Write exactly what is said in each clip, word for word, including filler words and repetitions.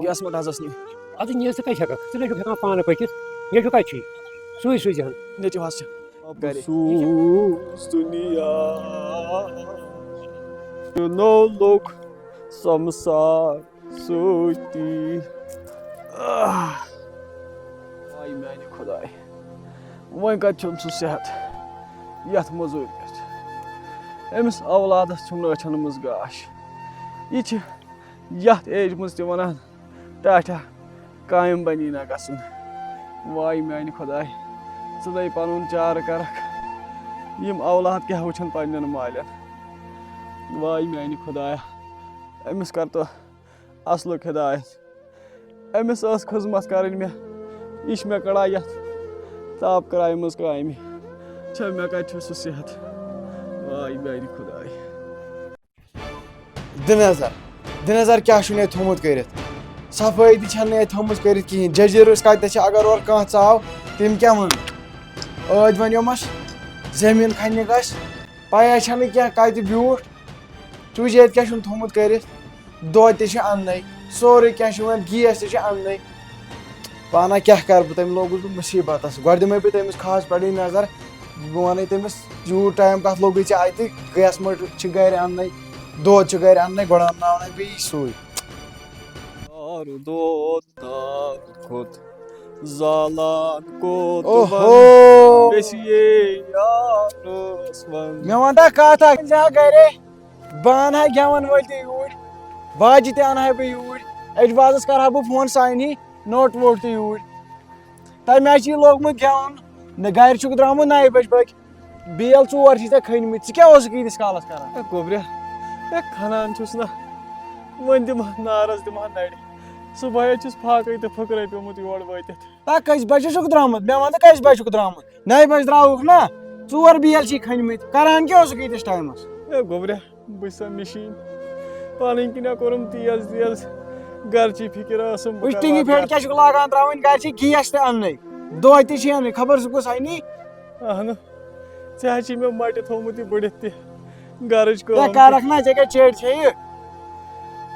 Gas مٔٹ حظ ٲس نِنۍ۔ اَدٕ نیر ژٕ کَتہِ ہٮ۪کَکھ؟ ژٕ نَے چھُکھ ہٮ۪کان پانہٕ پٔکِتھ۔ یہِ چھُ کَتہِ چھُے؟ سُے سوٗزِہَن۔ نیٚچوٗ حظ چھِ گَرِ۔ بہٕ سوٗز دُنیا نوٚو لوٚگ سمسار سۭتی۔ آہ۔ آے میانہِ خۄداے، وۄنۍ کتہِ چھُم سُہ صحت یتھ مٔزوٗرۍ پٮ۪ٹھ؟ أمِس اولادس چھُم نہٕ أچھن منٛز گاش۔ یہِ چھِ یتھ ایج منٛز تہِ ونان، ٹاٹھا کامہِ بنی نہ گژھُن۔ واے میانہِ خۄداے، ژٕ دَے پنُن چارٕ کرکھ۔ یِم اولاد کیٛاہ وٕچھن پننٮ۪ن مالٮ۪ن؟ واے میانہِ خۄدایا، أمِس کر تو اصلُک ہدایت۔ أمِس ٲس خدمت کرٕنۍ مےٚ، یہِ چھِ مےٚ کڑان یتھ تاپ کرایہِ منٛز کامہِ۔ چھا مےٚ کتہِ چھُ سُہ صحت؟ واے میانہِ خۄداے۔ دِ نظر، دِ نظر کیٛاہ چھُن ییٚتہِ تھوٚمُت کٔرِتھ۔ صفٲیی تہِ چھَنہٕ ییٚتہِ تھٲومٕژ کٔرِتھ کِہیٖنۍ۔ جٔجیٖرٕس کَتہِ چھِ، اگر اورٕ کانٛہہ ژاو، تٔمۍ کیٛاہ وَنہِ؟ ٲدۍ وَنیومَس زٔمیٖن کھَننہِ گژھِ، پَیہ چھَنہٕ کینٛہہ کَتہِ بیوٗٹھ۔ ژٕ وٕچھ ییٚتہِ کیٛاہ چھُن تھوٚمُت کٔرِتھ۔ دۄد تہِ چھِ اَننَے، سورُے کینٛہہ چھُ وۄنۍ، گیس تہِ چھِ اَننَے۔ پانہ کیٛاہ کَرٕ بہٕ، تٔمۍ لوگُس بہٕ مُصیٖبتَس۔ گۄڈٕ دِمَے بہٕ تٔمِس خاص پٮ۪ٹھٕے نظر، بہٕ وَنَے تٔمِس، یوٗت ٹایم کَتھ لوٚگُے ژےٚ اَتہِ؟ گیس مٔٹ چھِ گَرِ اَننَے، دۄد چھُ گَرِ اَننَے، گۄڈٕ اَنناوَنَے بہٕ یی سُے۔ دار دود دار کھوٚت زالان کوٚت اوہو۔ وَن، گژھِ یے یارس وَن۔ مےٚ وَن تہ کَتھ اَکھ، ژٕ ہا گَرے، بہٕ اَنہٕ ہا گٮ۪وَن وٲلۍ تہِ یوٗرۍ، واجہِ تہِ اَنہٕ ہا بہٕ یوٗرۍ، اَجہِ وازَس کَرٕ ہا بہٕ فون، سُہ اَنہِ نوٚٹ ووٹ تہِ یوٗرۍ۔ تۄہہِ مےٚ چھِ یہِ لوگمُت گٮ۪وُن، نہ گرِ چھُکھ درٛامُت نَیہِ بجہِ بٲگۍ، بیل ژور چھِ ژےٚ کھٔنۍ مٕتۍ، ژٕ کیٛاہ اوسُکھ ییٖتِس کالس کران؟ اے گوٚبریا، اے کھنان چھُس نہ، وۄنۍ دِمہٕ ہا نارس دِمہٕ ہا نرِ، صُبحٲے حظ چھُس فاقے تہٕ پھٕکرے پیومُت یور وٲتِتھ۔ تا کٔژِ بجہِ چھُکھ درٛامُت؟ مےٚ وَن تہٕ کٔژِ بجہِ چھُکھ درٛامُت؟ نَیہِ بجہِ درٛاوُکھ نا، ژور بیل چھی کھٔنۍ مٕتۍ، کران کیٛاہ اوسُکھ ییٖتِس ٹایمس؟ اے گوٚبریا، بہٕ چھُسا مِشیٖن؟ پنٕنۍ کِنۍ ہا کوٚرُم تیز تیز، گرچی فِکر ٲسٕم بہٕ وٕچھ، ٹِنگہِ پھیٚٹۍ کیٛاہ چھُکھ لاگان ترٛاوٕنۍ؟ گرِ چھِ گیس تہِ اَننَے، دۄد تہِ چھِ اَنٕنۍ، خبر سُہ کُس اَنہِ۔ اہنُ، ژےٚ حظ چھی مےٚ مۄٹہِ تھوٚومُت یہِ بٔڑِتھ تہِ، گرٕچ ژےٚ کٲم تہِ۔ کَرَکھ نا، ژےٚ کیٛاہ چیٚٹۍ چھے یہِ؟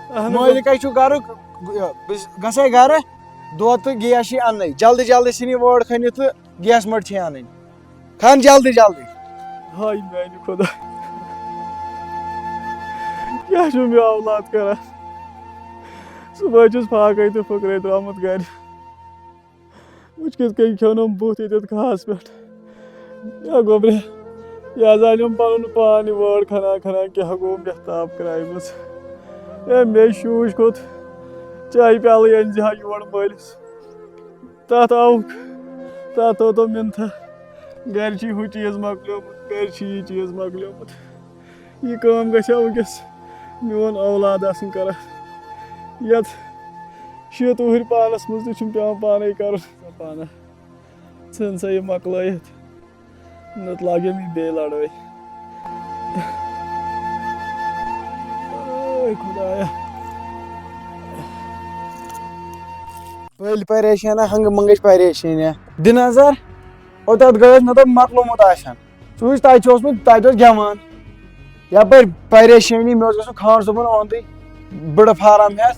اہنُ، مٲلِکَے چھُ گرُک، بہٕ گژھَے گرٕ، دۄد تہٕ گیس چھِ اَننَے، جلدی جلدی ژھٕنہِ وٲر کھٔنِتھ تہٕ گیس مٔٹ چھِ اَنٕنۍ۔ کھَن جلدی جلدی۔ ہاے میانہِ خۄدا، کیٛاہ چھُ مےٚ اولاد کران؟ صُبحٲے چھُس فاقے تہٕ پھٕکرے درٛامُت گرِ۔ وٕچھ کِتھ کٔنۍ کھیوٚنم بُتھ ییٚتٮ۪تھ گاہَس پٮ۪ٹھ۔ یا گوٚبریا، یہِ حظ آنیوم پنُن پان یہِ وٲر کھنان کھنان، کیٛاہ گوٚو مےٚ تاپھ کرایہِ منٛز۔ اے مے شوٗش کھوٚت، چایہِ پیالٕے أنۍ زِ ہا یور مٲلِس۔ تَتھ آوُکھ، تَتھ توٚتو مِنتھا۔ گَرِ چھُے ہُہ چیٖز مۄکلیومُت، گَرِ چھُے یہِ چیٖز مۄکلیومُت۔ یہِ کٲم گژھِ ہا وٕنکیٚس میون اولاد آسُن کَران۔ یَتھ شیٖتہٕ وُہٕرۍ پانَس منٛز تہِ چھُم پٮ۪وان پانَے کَرُن۔ پانہ ژھٕن سا یہِ مۄکلٲیِتھ، نَتہٕ لاگٮ۪م یہِ بیٚیہِ لڑٲے۔ اے خدایا۔ بٔلۍ پریشانہ، ہنگہٕ منگٕچ پریشٲنی۔ دِ نظر، او تَتھ گٲیَس مےٚ دوٚپ مۄکلومُت آسن۔ ژٕ وٕچھ، تَتہِ چھُ اوسمُت، تَتہِ اوس گٮ۪وان۔ یَپٲرۍ پریشٲنی، مےٚ اوس گژھُن خان صٲبُن اوٚندُے بٕڑٕ فارم ہٮ۪تھ۔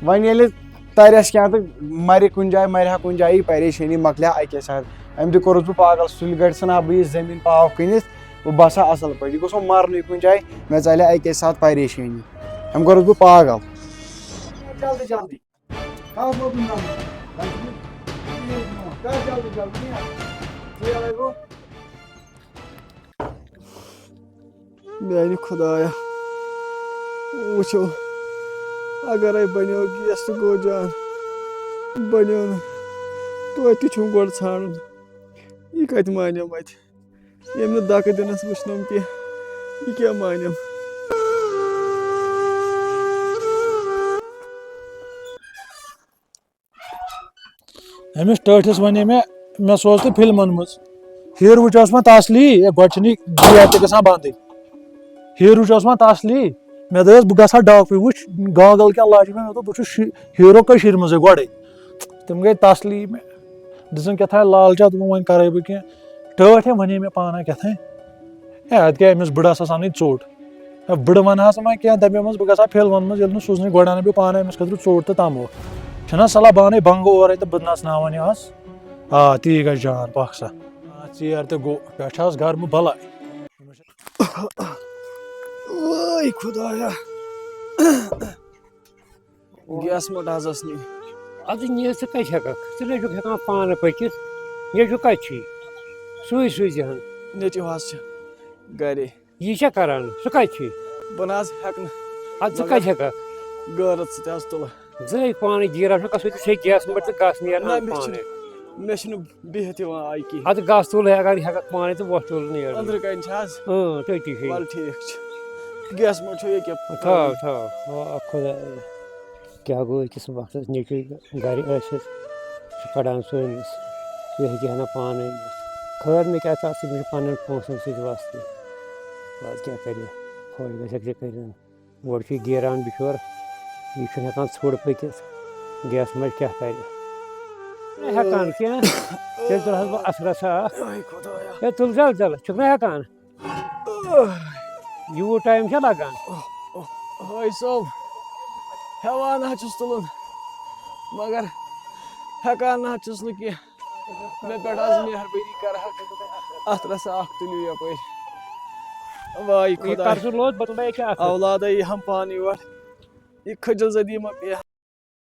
وۄنۍ ییٚلہِ تَرٮ۪س کینٛہہ تہٕ مَرِ کُنہِ جایہِ، مَرِ ہا کُنہِ جایہِ، یہِ پریشٲنی مۄکلہِ ہا اَکے ساتہٕ۔ أمۍ تہِ کوٚرُس بہٕ پاگل، سُلہِ گَرِ ژھٕنہٕ ہا بہٕ یہِ زٔمیٖن پاو کٕنِتھ، بہٕ بَسہٕ ہا اَصٕل پٲٹھۍ۔ یہِ گوٚژھ وۄنۍ مَرنُے کُنہِ جایہِ، مےٚ ژَلہِ ہا اَکے ساتہٕ پریشٲنی۔ أمۍ کوٚرُس بہٕ پاگل۔ جلدی، جلدی۔ کَر ووت نمبر؟ کَر جلدی، جلدی، نیٖر۔ ژٕ یَلَے گوٚو۔ میانہِ خدایا، وٕچھو، اگرے بنیو گیس تہٕ گوٚو جان، بنیو نہٕ، توتہِ تہِ چھُم گۄڈٕ ژھانڈُن، یہِ کتہِ مانیو وتہِ؟ ییٚمۍ نہٕ دکہٕ دِنس وٕچھنم کینٛہہ، یہِ کیٛاہ مانیو؟ أمِس ٹٲٹھِس وَنے مےٚ، مےٚ سوز تہٕ فِلمَن منٛز۔ ہیٖروٕچ ٲس وۄنۍ تسلی، ہے، گۄڈٕ چھِنہٕ یہِ گیٹ تہِ گژھان بنٛدٕے۔ ہیٖروٕچ ٲس وۄنۍ تسلی، مےٚ دوٚپُس، بہٕ گژھٕ ہا ڈاکٹرٕے وٕچھ، گانگل کیٛاہ لاجہِ مےٚ، مےٚ دوٚپ، بہٕ چھُس شی-، ہیٖرو کٔشیٖرِ منٛزٕے گۄڈَے۔ تِم گٔے تسلی مےٚ، دِژٕن کیٛاہ تام لالچا، دوٚپُن، وۄنۍ کَرَے بہٕ کینٛہہ۔ ٹٲٹھۍ ہے وَنے مےٚ پانہ کیٛاہ تام، ہے، اَتہِ گٔے أمِس بٕڑَس ٲس اَنٕنۍ ژوٚٹ۔ ہے، بٕڑٕ وَنہٕ ہَس وۄنۍ کینٛہہ، دَپیمَس بہٕ گژھٕ ہا فِل ووٚنمَس، ییٚلہِ نہٕ سوٗزنٕے گۄڈٕ اَنہٕ بہٕ پانَے أمِس خٲطرٕ ژوٚٹ تہٕ تَموکھ۔ چھَنہ صلاح بہٕ اَنَے بَنٛگہٕ اورَے تہٕ بہٕ نَژناوَن یہِ آز۔ آ، تی گژھِ جان، پَکھ سا۔ آ، ژیر تہِ گوٚو، پٮ۪ٹھٕ آز گرمہٕ بَلاے۔ وٲے خۄدایا۔ گیس مٔٹ حظ ٲس نِنۍ۔ اَدٕ نیر ژٕ کَتہِ ہٮ۪کَکھ؟ ژٕ نَے چھُکھ ہٮ۪کان پانہٕ پٔکِتھ، نیٚچوٗ کَتہِ چھُے؟ سُے سوٗزِ ہَن۔ نیٚچوٗ حظ چھِ گَرے۔ یہِ کیٛاہ کَران؟ سُہ کَتہِ چھُے؟ بہٕ نہ حظ ہٮ۪کہٕ نہٕ۔ اَدٕ ژٕ مگر کَتہِ ہٮ۪کَکھ؟ گٲرٕژ ژٕ تہِ حظ تُلہٕ۔ ژٕ نَے پانَے گیٖر آسان، گژھ وۄنۍ ژٕ چھے گیس مٔٹ تہٕ گژھ نیر نہ، حظ مےٚ پانَے۔ چھُنہٕ، مےٚ چھُنہٕ بِہِتھ یِوان آیہِ کِہیٖنۍ۔ اَدٕ گژھ تُل ہے، اگر ہٮ۪کَکھ پانَے تہٕ وۄتھ تُل نیر۔ أنٛدرٕ کَنہِ چھِ حظ؟ اۭں، تٔتی چھے۔ وَلہٕ ٹھیٖک چھُ۔ گیس مٔٹ چھُ ییٚکیٛاہ۔ تھاو، تھاو۔ آ، خۄدایا۔ کیٛاہ گوٚو أکِس وقتَس نیٚچوٗ گَرِ ٲسِتھ، سُہ کَڑان سُہ أمِس، یہِ ہیٚکہِ ہا نہٕ پانہٕ أنِتھ۔ خٲر مےٚ کیٛاہ ژےٚ سۭتۍ، مےٚ چھُ پَنُن پونٛسَن سۭتۍ وَسنٕے۔ وَلہٕ کیٛاہ کَرِ، خۄش گژھٮ۪کھ ژےٚ کٔرِتھ۔ گۄڈٕ چھُ یہِ گیران بِچور، یہِ چھُنہٕ ہٮ۪کان ژھوٚڑ پٔکِتھ، گیس منٛز کیٛاہ کَرِ؟ چھُنہٕ ہٮ۪کان کینٛہہ، تیٚلہِ تُلہٕ ہَس بہٕ اَتھٕ رَژھا اَکھ۔ آے خۄدایا۔ ہے، تُل جلد جلد، چھُکھ نہ ہٮ۪کان؟ یوٗت ٹایم چھا لگان؟ ہٲے صٲب، ہٮ۪وان حظ چھُس تُلُن، مگر ہٮ۪کان نہ حظ چھُس نہٕ کینٛہہ۔ مےٚ پٮ۪ٹھ حظ مہربٲنی کَرٕ حظ، اَتھ رَژھا اَکھ تُلِو یَپٲرۍ۔ واے یہِ خۄداے۔ کر ژٕ لوٚت، بہٕ تُلے ییٚکیٛاہ اَتھ۔ اولادَے یی ہَم پانہٕ یور۔ یہِ کھٔجِل زٔدی مہ پیٚیہِ۔